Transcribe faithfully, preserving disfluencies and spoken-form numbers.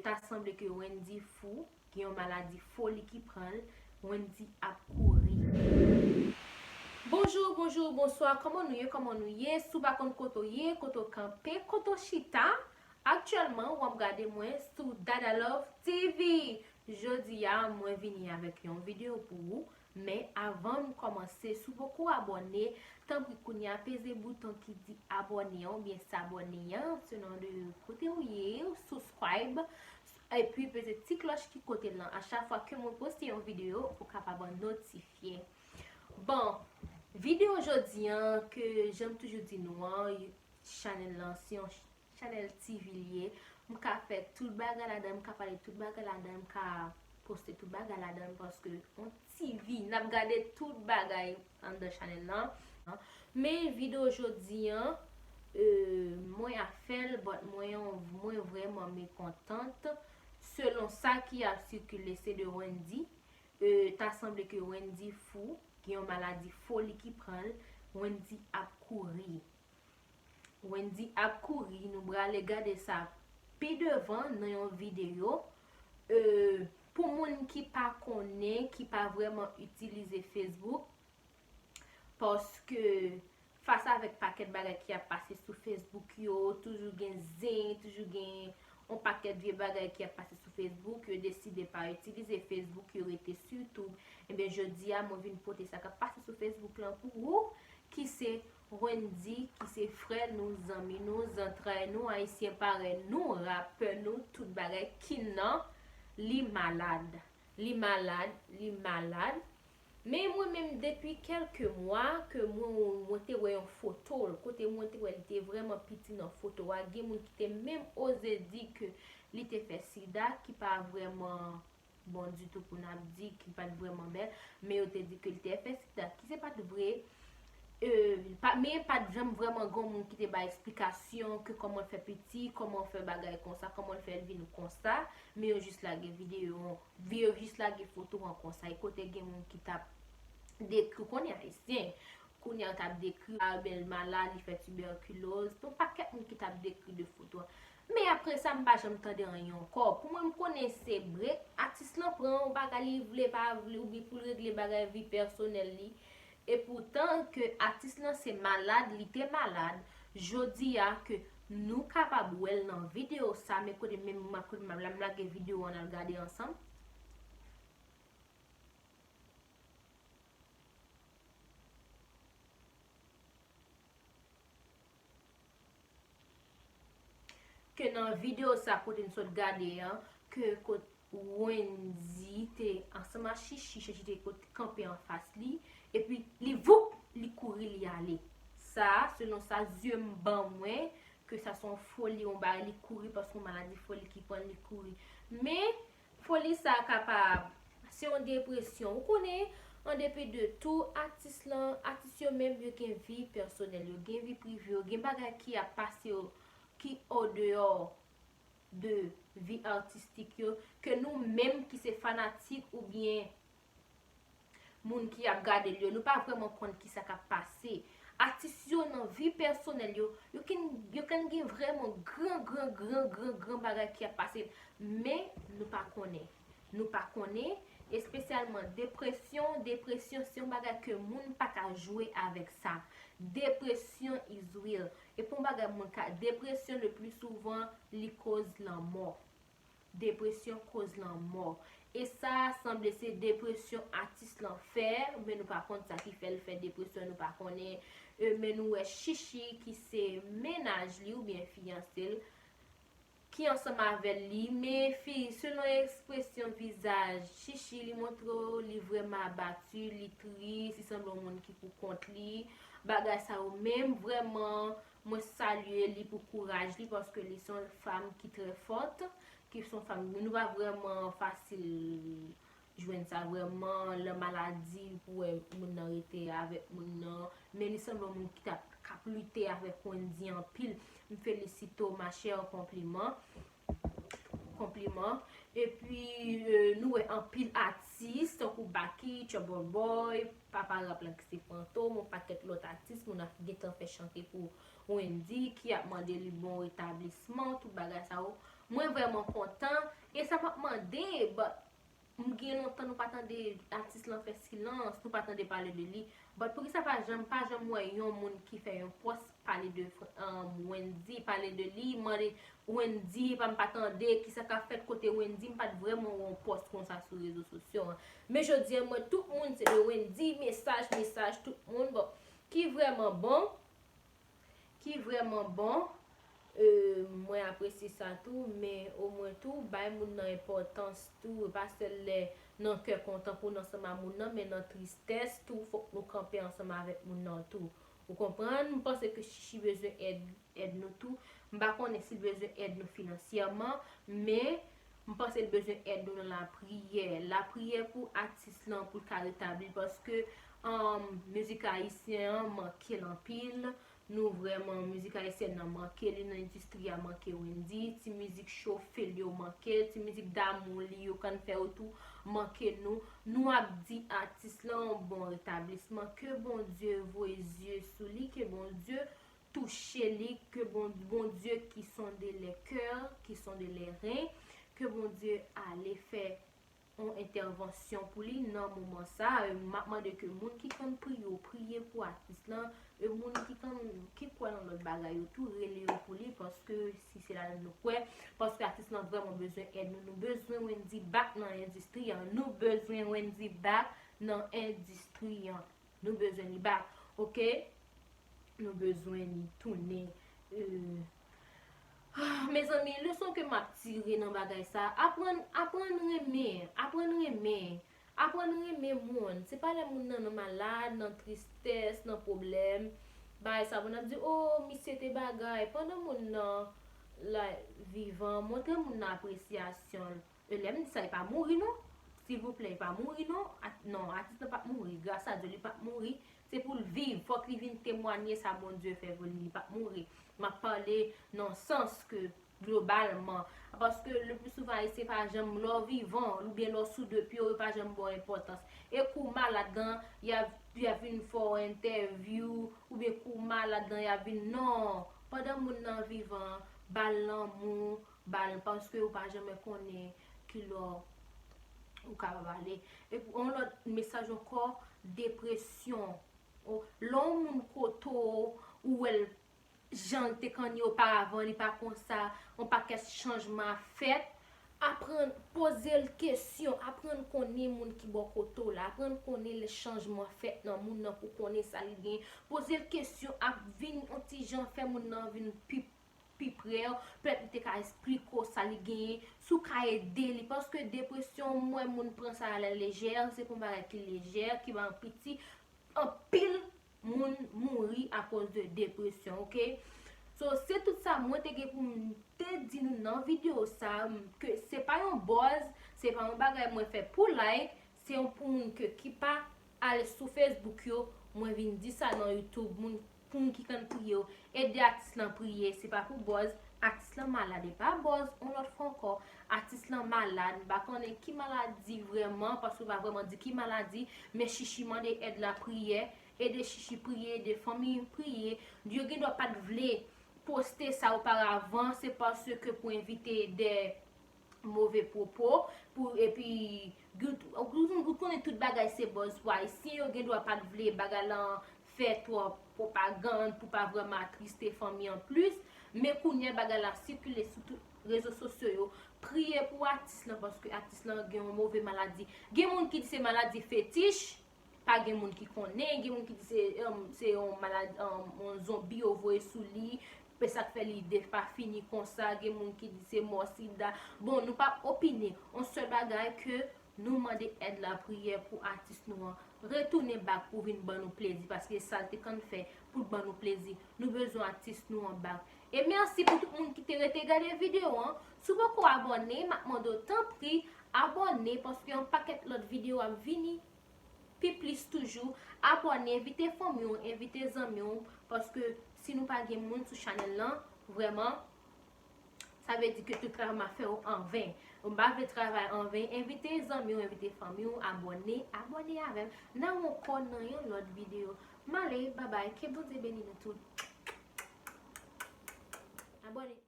Ta sanble ke Wendy fou, gen yon maladi foli ki pran l, Wendy ap kouri. Bonjou, bonjou, bonswa, kòman nou ye, kòman nou ye? Si w pa konn kote w ye, kote w kanpe, kote w chita, aktyèlman w ap gade mwen sou Dada Love T V. Jodi a, mwen vini avèk yon videyo pou ou. Men avan m kòmanse, si w poko abòne, tanpri kounye a peze bouton ki di abòne an oubyen sabòne an, selon de kote w ye, ou subscribe, epi peze ti klòch ki kote l lan. A chak fwa ke mwen poste yon videyo, ou kapab notifye. Bon, videyo jodi an, ke jan m toujou di nou an, chanèl lan se yon chanèl T V l ye. M ka fè tout bagay ladan, m ka pale tout bagay ladan, m ka poste tout bagay ladan, paske yon T V, n ap gade tout bagay anndan chanèl lan. Men videyo jodi an, euh, mwen ap fè l, but mwen, mwen vrèman mekontant. Selon sa ki ap sikile, se de Wendy. Euh, ta sanble ke Wendy fou, gen yon maladi foli ki pran l, Wendy ap kouri. Wendy ap kouri, nou prale gade sa pi devan nan yon videyo. Euh, pou moun ki pa konnen, ki pa vrèman itilize Facebook, paske fas avèk pakèt bagay ki ap pase sou Facebook yo, toujou gen zen, toujou gen yon pakèt vye bagay ki ap pase sou Facebook, yo deside pa itilize Facebook, yo rete sou YouTube. Ebyen, jodi a, mwen vin pote sa k ap pase sou Facebook lan pou ou, ki se Wendy, ki se frè nou, zanmi nou, zantray nou, ayisyen parèy nou, rapè nou, tout bagay ki nan, li malad. Li malad, li malad. Men mwen menm depi kèlke mwa ke mwen, mwen te wè yon foto l, kote mwen te wè li te vrèman piti nan foto a, gen moun ki te menm oze di ke li te fè sida, ki pa vrèman bon ditou pou n ap di, ki pa t vrèman bèl, men yo te di ke li te fè sida, ki se pa t vre. Euh, pa, men pa t janm vrèman gen moun ki te bay eksplikasyon ke kòman l fè piti, kòman l fè bagay konsa, kòman l fè l vin konsa, men yo jis lage videyo, yo jis lage foto an konsa, e kote gen moun ki t ap dekri, ou konnen ayisyen, kounye a t ap dekri, a, ben, l malad, li fè tibèkiloz, yon pakèt moun ki t ap dekri de foto a. Men apre sa, m pa janm tande anyen ankò. Pou mwen, m konnen se brek, atis lan pran yon bagay li vle, pa vle, oubyen pou l regle bagay vi pèsonèl li. E poutan ke atis lan se malad, li te malad, jodi a ke nou kapab wè l nan videyo sa, men kote menm m ap, kote m ap, la m lage videyo an, n al gade ansanm. Ke nan videyo sa kote n sot gade an, ke kot Wendy te ansanm ak Chichi, Chichi te kot kanpe anfas li, epi li voup, li kouri, li ale. Sa, selon sa zye m ban mwen, ke sa se yon foli, yon bagay li kouri, paske yon maladi foli ki pran li kouri. Men, foli sa kapab, se yon depresyon. Ou konnen, an depi de tou, atis lan, atis yo menm, yo gen vi pèsonèl, yo gen vi prive, yo gen bagay ki ap pase yo, ki andeyò de vi atistik yo, ke nou menm ki se fanatik oubyen moun ki ap gade l yo, nou pa vrèman konn kisa k ap pase. Atis yo nan vi pèsonèl yo, yo ken, yo ken gen vrèman gran, gran, gran, gran, gran bagay ki ap pase, men nou pa konnen. Nou pa konnen, espesyalman depresyon. Depresyon se yon bagay ke moun pa ka jwe avèk sa. Depresyon is real. E pa yon bagay moun ka, depresyon le pli souvan, li koz lanmò. Depresyon koz lanmò. E sa sanble se depresyon atis lan fè, men nou pa konn sa ki fè l fè depresyon, nou pa konnen. E, men nou wè Chichi ki se mennaj li oubyen fiyanse l, ki ansanm avè l, li, men fi, selon ekspresyon vizaj Chichi, li montre w li vrèman abati, li tris, li sanble yon moun ki pou kont li. Bagay sa yo menm, vrèman, mwen salye li pou kouraj li, paske li se yon fanm ki trè fòt, ki se yon fanm, nou pa vrèman fasil jwenn sa vrèman, lè maladi, pou wè moun nan rete avèk moun nan, men li sanble yon moun ki t ap, k ap lite avèk Wendy anpil. M felisite w, ma chère, konpliman. Konpliman. Epi, euh, nou wè anpil atis, tankou Baky, Trouble Boy, papa rap lan ki se Fantom, yon pakèt lòt atis, moun ap gentan fè chante pou Wendy, ki ap mande li bon retablisman, tout bagay sa yo. Mwen vrèman kontan. E sa m ap mande, but m gen lontan nou pa tande atis lan fè silans, nou pa tande pale de li. But poukisa pa janm, pa janm wè yon moun ki fè yon pòs pale de um, Wendy, pale de li, mande Wendy, pa m pa tande, kisa k ap fèt kote Wendy, m pa t vrèman wè yon pòs konsa sou rezo sosyo an. Men jodi an, mwen tout moun se de Wendy, mesaj, mesaj, tout moun, bon, ki vrèman bon, ki vrèman bon. Euh, mwen apresye sa tou, men omwen tou, bay moun nan enpòtans tou, e pa sèl lè nan kè kontan pou n ansanm a moun nan, men nan tristès tou, fòk nou kanpe ansanm avèk moun nan tou. Ou konprann? M panse ke Chichi bezwen èd, èd nou tou. M pa konnen si l bezwen èd nou finansyèman, men m panse l bezwen èd nou nan lapriyè. Lapriyè pou atis lan pou l ka retabli, paske um, mizik ayisyen an manke l anpil. Nou vrèman, mizik ayisyèn nan manke li nan endistri a, manke Wendy. Ti mizik chofe l yo manke l, ti mizik damou li yo konn fè yo tou manke nou. Nou ap di atis lan yon bon retablisman. Ke Bondye voye zye sou li, ke Bondye touche li, ke bon, Bondye ki sonde lè kè, ki sonde lè ren, ke Bondye ale fè yon entèvansyon pou li nan moman sa. E m ap mande ke moun ki konn priye yo priye pou atis lan. E moun ki konn, ki kwè nan lòt bagay yo tou rele yo pou li, paske si se ladan nou kwè, paske atis lan vrèman bezwen èd nou. Nou bezwen Wendy back nan endistri an. Nou bezwen Wendy back nan endistri an. Nou bezwen li back, oke? Nou bezwen li tounen. Euh, ah, mezanmi, leson ke m ap tire nan bagay sa, aprann, aprann renmen, aprann renmen, aprann renmen moun. Se pa lè moun nan nan malad, nan tristès, nan pwoblèm, bagay sa, moun ap di, oh, misye te bagay. Pandan moun nan la vivan, montre moun nan apresyasyon l. E lè m di sa, li pa mouri non. Silvouplè, li pa mouri non. At, non, atis lan p ap mouri. Gras a Dye, li p ap mouri. Se pou l viv. Fòk li vin temwanye sa Bondye fè pou li. Li p ap mouri. M ap pale nan sans ke globalman. Paske le pli souvan, ayisyen pa janm, lè w vivan, oubyen lè w sou de pye w, yo pa janm ba w enpòtans. E kou w malad lan, y a, y a vin fè w entèvyou, oubyen kou w malad lan, y a vin, non. Pandan moun nan vivan, ba l lanmou, ba l, paske ou pa janmen konnen kilè ou kapab ale. Epi, yon lòt mesaj ankò, depresyon. O, lè yon moun kote w, ou wè l jan l te konn ye oparavan, li pa konsa, yon pakèt chanjman ap fèt. Aprann poze l kesyon, aprann konnen moun ki bò kote w la, aprann konnen lè chanjman fèt nan moun nan pou konnen sa li gen. Poze l kesyon ap vin yon ti jan fè moun nan vin pi pi pre w, petèt li te ka esplike w sa li genyen, si w ka ede li, paske depresyon, m wè moun pran sa a la lejè, se pa yon bagay ki lejè, ki pa yon piti, anpil moun mouri akoz de depresyon, oke? So, se tout sa mwen te gen pou m te di nou nan videyo sa, ke se pa yon buzz, se pa yon bagay mwen fè pou like, se yon pou moun ke ki pa al sou Facebook yo, mwen vin di sa nan YouTube, moun, pou moun ki konn priye yo, ede atis lan priye, se pa pou buzz, atis lan malad, e pa buzz, yon lòt fwa ankò, atis lan malad, m pa konnen ki maladi vrèman, paske yo pa vrèman di ki maladi, men Chichi mande èd lapriyè, ede Chichi priye, ede fanmi priye, yo gen dwa pa t vle poste sa oparavan, se paske pou evite de move pwopo, pou, epi, ou, ou, ou konnen tout bagay se buzz pou ayisyen, yo gen dwa pa t vle bagay lan fè twòp pwopagann pou pa vrèman atriste fanmi an plis, men kounye a bagay la sikile sou tout rezo sosyo yo, priye pou atis lan, paske atis lan gen yon move maladi. Gen moun ki di se maladi fetich, pa gen moun ki konnen, gen moun ki di se, um, se yon maladi, um, yon zonbi yo voye sou li, e sa k fè li de pa fini konsa, gen moun ki di se mò sida. Bon, nou p ap opine, yon sèl bagay ke nou mande èd lapriyè pou atis nou an retounen back pou vin ban nou plezi, paske sa l te konn fè pou l ban nou plezi. Nou bezwen atis nou an back. E mèsi pou tout moun ki te rete gade videyo an. Si w poko abòne, m ap mande w tanpri abòne, paske yon pakèt lòt videyo ap vini pi plis toujou. Abòne, envite fanmi w, envite zanmi w, paske si nou pa gen moun sou chanèl lan, vrèman, sa vle di ke tout travay m ap fè yo anven. M pa vle travay anven. Envite zanmi w, envite fanmi w, abòne, abòne avè m. N a wè ankò nan yon lòt videyo. M ale, babay, ke Bondye beni nou tout. Abòne.